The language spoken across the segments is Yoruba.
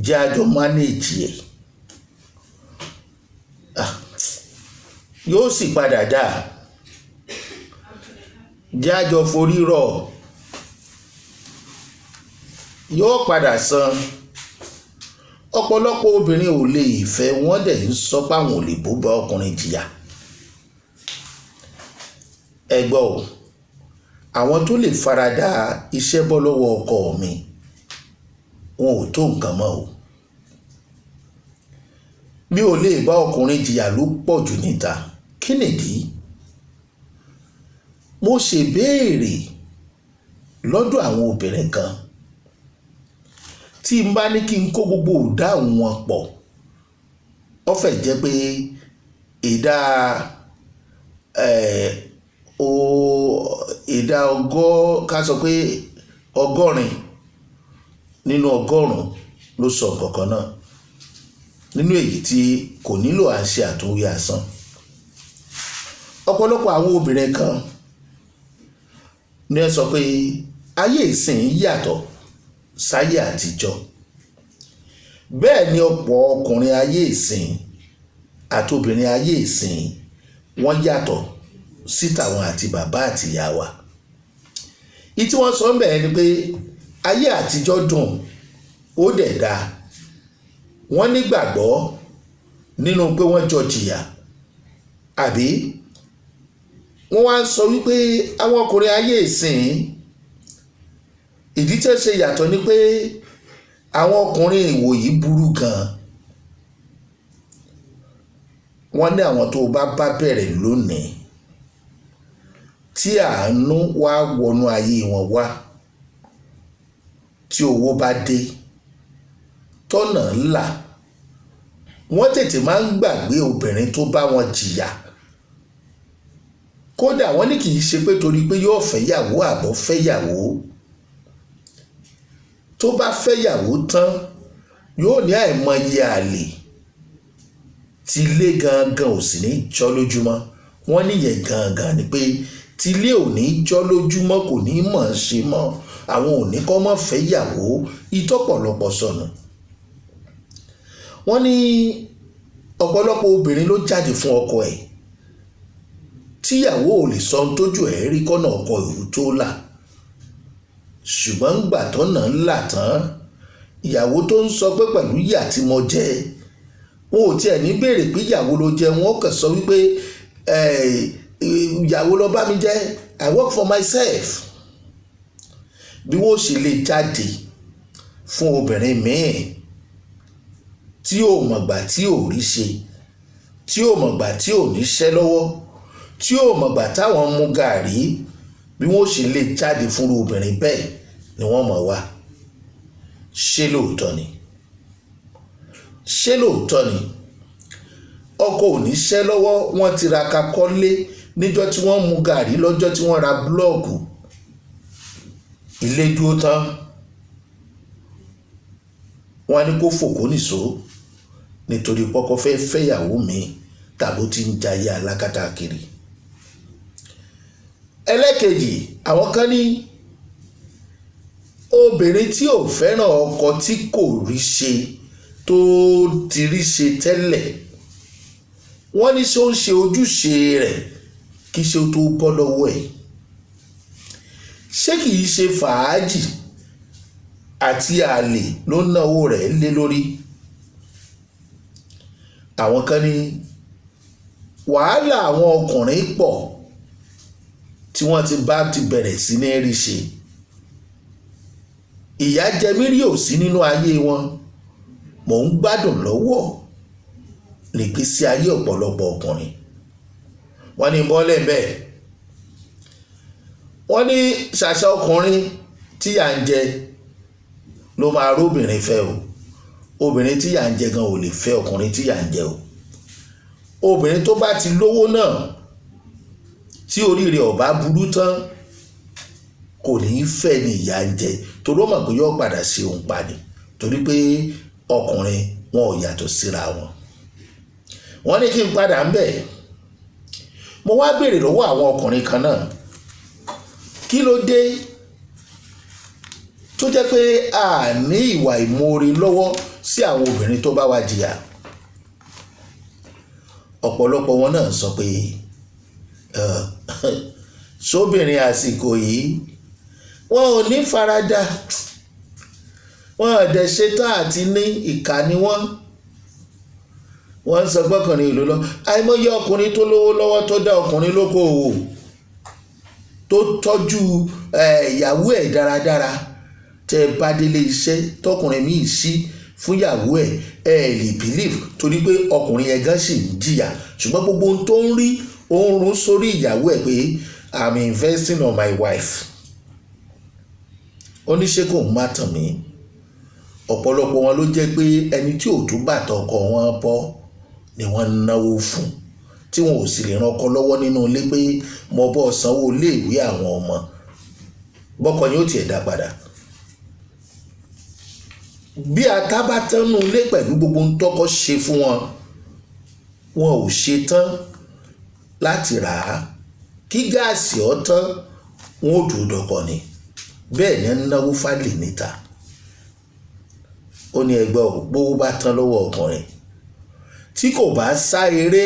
Jẹ́ àjọ manage ẹ̀. Ah, yóò sì padà dáa. Jẹ́ àjọ forí rọ̀, yóò padà san. Ọ̀pọ̀lọpọ̀ obìnrin ò lè fẹ́, wọ́n dẹ̀ ń sọ pé àwọn ò lè bó bá ọkùnrin jìyà. Ẹ gbọ́ o, àwọn tó lè farada iṣẹ́ bọ́ lọ́wọ́ ọkọ mi, wọn ò tó nǹkan mọ́ o. Mi ò lè bá ọkùnrin jìyà ló pọ̀ jù níta. Kí nìdí? Mo ṣèbéèrè lọ́dọ̀ àwọn obìnrin kan. Tí n bá ní kí n kó gbogbo ìdáhùn wọn pọ̀, ó fẹ́ jẹ́ pé ìdá, ẹ́, o, ìdá ọgọ́, ká sọ pé 80 nínú 100 ló sọ nǹkan kan náà. Nínú èyí tí kò nílò à ń ṣe àtúnwí asán. Ọ̀pọ̀lọpọ̀ àwọn obìnrin kan ní ẹ sọ pé ayé ìsìn yàtọ̀ sáyé àtijọ́. Bẹ́ẹ̀ ni ọ̀pọ̀ ọkùnrin ayé ìsìn àti obìnrin ayé ìsìn wọ́n yàtọ̀ sí tàwọn àti bàbá àti ìyá wa. Ìyí tí wọ́n sọ ń bẹ̀ ni pé ayé àtijọ́ dùn, ó dẹ̀ da. Wọ́n nígbàgbọ́ nínú pé wọ́n jọ jìyà, àbí? Wọ́n wá ń sọ wípé àwọn ọkùnrin ayé ìsìn, ìdí tí ó ṣe yàtọ̀ ni pé àwọn ọkùnrin ìwòyí burú gan. Wọ́n ní àwọn tó bá bá bẹ̀rẹ̀ lónìí tí àánú wá wọnú ayé wọn wá, tí owó bá dé, tọ́nà ńlá, wọ́n tètè máa ń gbàgbé obìnrin tó bá wọn jìyà. Kódà wọ́n ní kì í ṣe pé torí pé yóò fẹ́ yàwó àbọ̀ fẹ́ yàwó. Tó bá fẹ́ yàwó tán, yóò ní àìmọye àlè tí ilé gangan ò sì ní jọ́ lójúmọ́. Wọ́n ní ìyẹn gangan ni pé tí ilé ò ní jọ́ lójúmọ́ kò ní mọ̀ ṣe mọ́. Àwọn ò ní kọ́ mọ́ fẹ́ yàwó, ìtọ́pọ̀lọpọ̀ sọnù. Wọ́n ní ọ̀pọ̀lọpọ̀ obìnrin ló jáde fún ọkọ ẹ̀ tíyàwó ò lè sọ ohun tójú ẹ̀ rí kọ́nà ọkọ ìlú tó là. Ṣùgbọ́n ńgbà tọ́nà ńlá tán, ìyàwó tó ń sọ pé pẹ̀lú ìyà tí mo jẹ, wọn ò tiẹ̀ ní béèrè pé ìyàwó ló jẹ, wọn kàn sọ wípé, ìyàwó ló bá mi jẹ́, I work for myself. Bí wọ́n ṣe lè jáde fún obìnrin míì tí ò mọ̀gbà tí ò rí ṣe, tí ò mọ̀gbà tí ò ní ṣẹ́ lọ́wọ́, tí ò mọ̀gbà táwọn mú gàárì, bí wọ́n ṣe lè jáde fún obìnrin bẹ́ẹ̀ ni wọ́n mọ̀ wá. Ṣé lóòótọ́ ni? Ṣé lóòótọ́ ni? Ọkọ ò ní ṣẹ́ lọ́wọ́, wọ́n tiraka kọ́lé níjọ́ tí wọ́n mú gàárì, lọ́jọ́ tí wọ́n ra búlọ́ọ̀kù. Ilé dúró tán. Wọ́n ní kó fòkó nìṣó nítorí pọ́kọ fẹ́ fẹ́yàwó mi tàbí ó ti ń jayé alákatakiri. Ẹlẹ́kejì, àwọn kan ní obìnrin tí ò fẹ́ràn ọkọ tí kò rí ṣe tó ti rí ṣe tẹ́lẹ̀. Wọ́n ní ṣé ó ń ṣe ojúṣe rẹ̀ kí ṣe ó tó bọ́ lọ́wọ́ ẹ̀. Ṣé kì í ṣe fàájì àti àlè ló ń ná owó rẹ̀ lé lórí? Àwọn kan ní wàhálà àwọn ọkùnrin pọ̀ tí wọ́n ti bá ti bẹ̀rẹ̀ sí ní rí ṣe. Ìyà jẹ mí rí ò sí nínú ayé wọn. Mò ń gbádùn lọ́wọ́ nígbésí ayé ọ̀pọ̀lọpọ̀ ọkùnrin. Wọ́n ní bọ́lẹ̀ bẹ́ẹ̀. Wọ́n ní ṣàṣà ọkùnrin tí à ń jẹ ló máa róbìnrin fẹ́ o. Obìnrin tí à ń jẹ gan ò lè fẹ́ ọkùnrin tí à ń jẹ o. Obìnrin tó bá ti lówó náà tí orí rẹ̀ ò bá burú tán kò ní fẹ́ ni ìyà ń jẹ, torí ó mọ̀ pé yóò padà ṣe òun pa ni, torí pé ọkùnrin wọn ò yàtọ̀ síra wọn. Wọ́n ní kí n padà ń bẹ̀. Mo wá béèrè lọ́wọ́ àwọn ọkùnrin kan náà. Kí ló dé tó jẹ́ pé a ní ìwà ìmoore lọ́wọ́ sí Sí àwọn obìnrin tó bá wa jìyà, ọ̀pọ̀lọpọ̀ wọn náà sọ pé sóbìnrin àsìkò yìí, wọn ò ní farada, wọn ò dẹ̀ ṣetán àti ní ìkà ni wọ́n. Wọ́n ń sọ gbọ́kànrin ìlú lọ. Àìmọye ọkùnrin tó lówó lọ́wọ́, tó dá ọkùnrin lókòòwò, tó tọ́jú ìyàwó ẹ̀ dáradára. Tẹ́ ẹ bá délé iṣẹ́ tọkùnrin míì sí fún ìyàwó ẹ̀, ẹ lè believe, torí pé ọkùnrin yẹn gan sì ń jìyà, ṣùgbọ́n gbogbo ohun tó ń rí, ó ń rún sórí ìyàwó ẹ̀ pé, "I'm investing on my wife." Ó ní ṣé kò má tàn mí? Ọ̀pọ̀lọpọ̀ wọn ló jẹ́ pé ẹni tí ò tún bàtà ọkọ wọn bọ́ ni wọ́n ń náwó fún, tí wọn ò sì lè ran ọkọ lọ́wọ́ nínú ilé pé mo bọ́ sanwó iléèwé àwọn ọmọ, bọ́kọ yóò tiẹ̀ dá padà. Bí ata bá tán nínú ilé, pẹ̀lú gbogbo ohun tọ́kọ ṣe fún wọn, wọn ò ṣe tán láti rà á. Kí gáàsì ọ̀ tán, wọn ò dúró dọkọ ni. Bẹ́ẹ̀ ni ń náwó fálè níta. Ó ní ẹgbẹ́ ò gbówó bá tán lọ́wọ́ ọkùnrin, tí kò bá sá eré,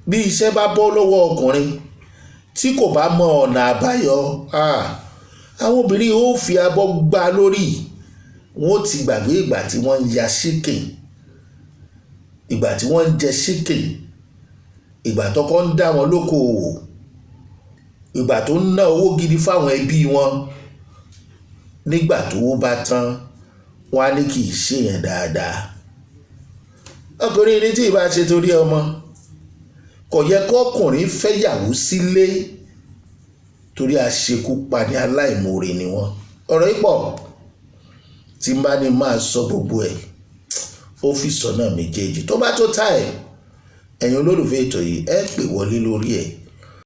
bí iṣẹ́ bá bọ́ lọ́wọ́ ọkùnrin, tí kò bá mọ ọ̀nà àbáyọ, àwọn obìnrin yóò fi abọ́ gbá lórí. Wọn ó ti gbàgbé ìgbà tí wọ́n ń ya chicken, ìgbà tí wọ́n ń jẹ chicken, ìgbà tọkọ ń dá wọn lókoòwò, ìgbà tó ń ná owó gidi fáwọn ẹbí wọn. Nígbà tówó bá tán, wọn á ní kì í ṣèyàn dáadáa. Ọkùnrin ní tí ì bá ṣe torí ọmọ, kò yẹ kọkùnrin fẹ́yàwó sílé, torí àṣekúpani aláìmoore ni wọ́n. Ọ̀rọ̀ yìí pọ̀ tí n bá ní máa sọ gbogbo ẹ̀, ó fi sọ́nà méjèèjì. Tó bá tó táì, ẹ̀yin olólùfẹ́ ètò yìí, ẹ pè wọlé lórí ẹ̀.